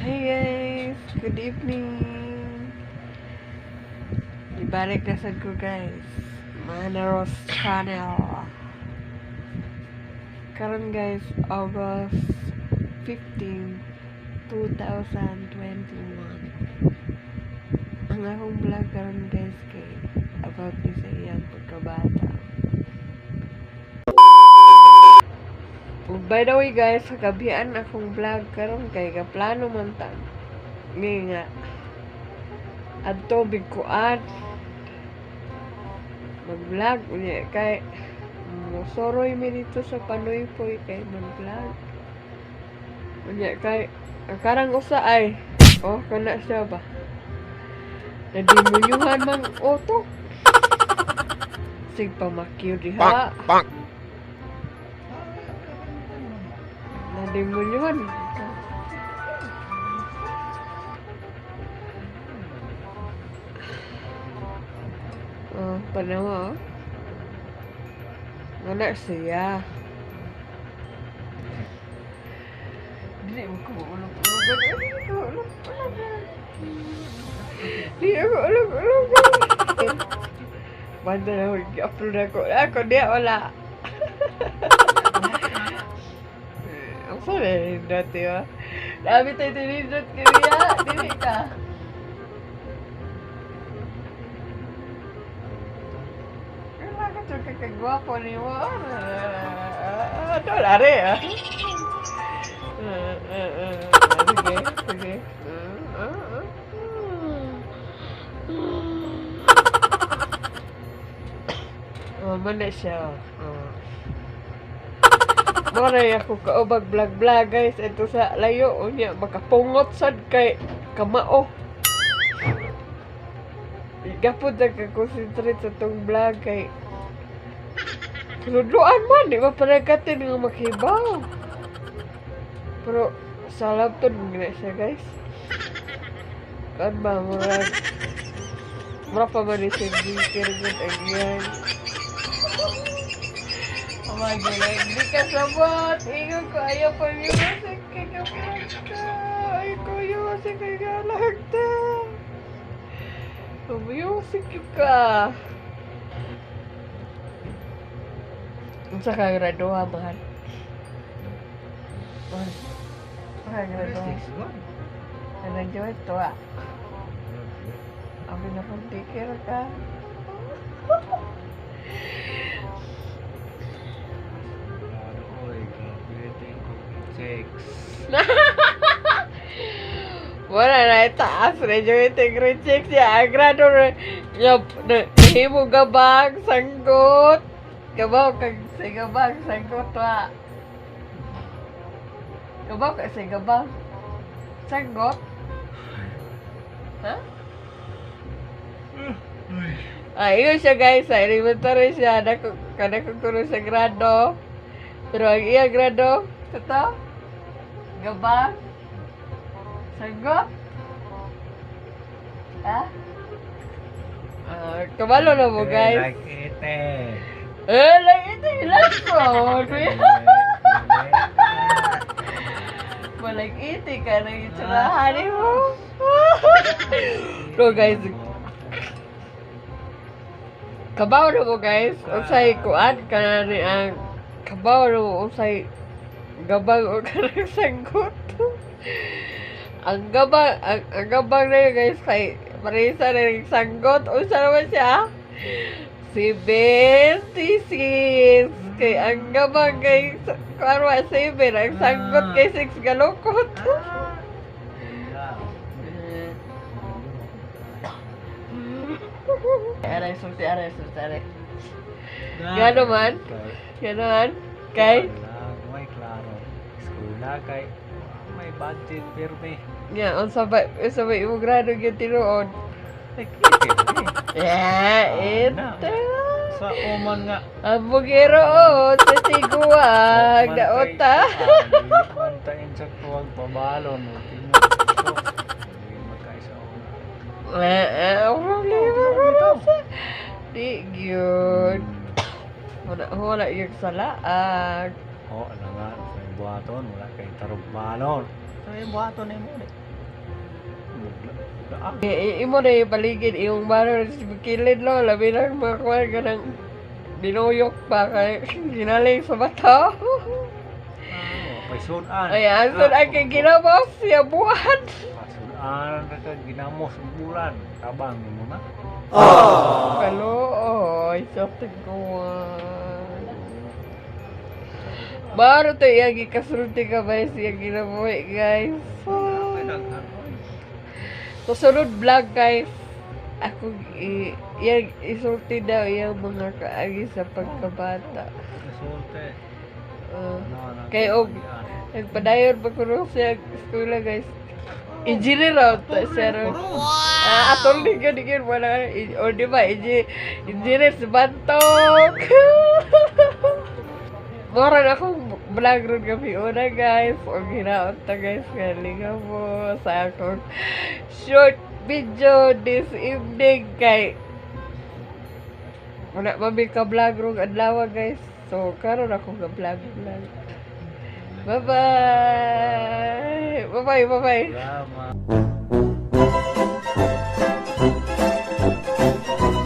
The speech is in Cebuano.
Hey guys, good evening. Ibalik na sad ko, guys. Manaros Channel. Karon guys, August 15, 2021. Ang akong vlog karon guys kay about ni sa iyang pagkabata. By the way guys, kagabian akong vlog karon kay gaplano man ta. Nga nga adto bigkuan mag-vlog unya kay mosoroy mi dito sa Panuypoy kay mag-vlog. Unya kay ang karang usa ay oh kana siya ba. Nadimunyuhan mang utok. Sig pamakyo diha. Nadimunyuhan. Oh, panawa oh. Wala siya. Dili mo ko ulog-ulogan. Dili ko ulog-ulogan. Dili ko ulog-ulogan. Banda na ako, upload ako. Ako diya wala. Ang sana nindot, di ba? Dami tayo tinindot kaya. Dili ka. Wala ka ito kakagwapo ni mo. Ito, lari ah. Sige, sige. Oh, man na siya. Oh. Mora ako kaubag vlog vlog guys. Ito sa layo unya makapungot sad kay kamao. Gapod na ka-concentrate sa tong vlog kay Kaludluan man, di ba paragatin nga makibaw. Pero sa laptop na siya guys. Kan ba murag mura pa man ni siya gikir gud again. Oh my God, di ka sabot. Ingon ko, ayaw pa music kay kapag. Ayaw ko music kay galagta. Music ka. Unsa ka graduha, mahal? Mahal. Unsa ka graduha? Nag-graduate to ah. Abi na kong tikir ka. Wala na itaas, graduate grade 6 ya. Ang grado na, yup, nahimo gabang, sanggot. Kabaw kag sigabang, sanggot wa. Kabaw kag sigabang. Sanggot? Ha? Ay, ingon siya guys, sa elementary siya, dako, kada ko kuno sa grado. Pero ang iya grado, ito, gabang, sanggot. Ha? Ah, kabalo na mo guys. Like it eh. Eh, like ito, like ko. Walang iti ka na itsurahan mo. So guys, kabaw na mo guys. Unsay kuan ka na ni ang kabaw na mo unsay gabang o kanang sanggot. Ang gabang, ang gabang na yun guys kay Marisa na yung sanggot. Unsa naman siya? 76. Kay ang gabang kay kuan wa 7, ang sanggot kay 6 galukot. Aray, sulti, aray, sulti, aray. Gano man? Gano man? Kay? May klaro. Eskwela kay may budget pirmi. Nga, unsa ba imong grado gyud tinuod? Like it eh. Yeah, ito. Sa uman nga. Ang bugiro, oh, sa tiguag, daota. Man ta insak tuwag pabalon mo. Tinuod ko. Hindi magkaisa una. Eh, eh, ang problema ko sa... Di, gyud. Wala, wala yung salaag. Oh, ano nga, sa buhaton, wala kay tarog balon. Sa buhaton ni mo. Daan. Imo na yung paligid, iyong baro sa kilid lo, labi na mga kuwan ka ng dinuyok pa kay ginaling sa mata. Ah, Pasunan. Ay, asan ang kay ginamos siya buwan. Pasunan na ka ginamos ang bulan. Tabang mo na. Kaluoy, sa tiguan. Baro to iyang gikasulti ka ba siya ginabuhi, guys. Ay, daghan, oy. Sa sunod vlog, guys, ako iyang isulti daw iyang mga kaagi sa pagkabata. Kasulti. Ah. Ano, ano, Kay og nagpadayon pa kuno siya eskwela, guys. Engineer raw ta siya ron. Ah, atol din yun, yun, wala. O di ba, engineer sa Bantok. Mora na akong vlog ron gabi una, guys. O ginaot ta, guys. Galing mo sa akong short video this evening kay wala man mi ka vlog ron adlaw, guys. So karon ako ga vlog vlog. Bye bye. Bye bye bye bye. Salamat.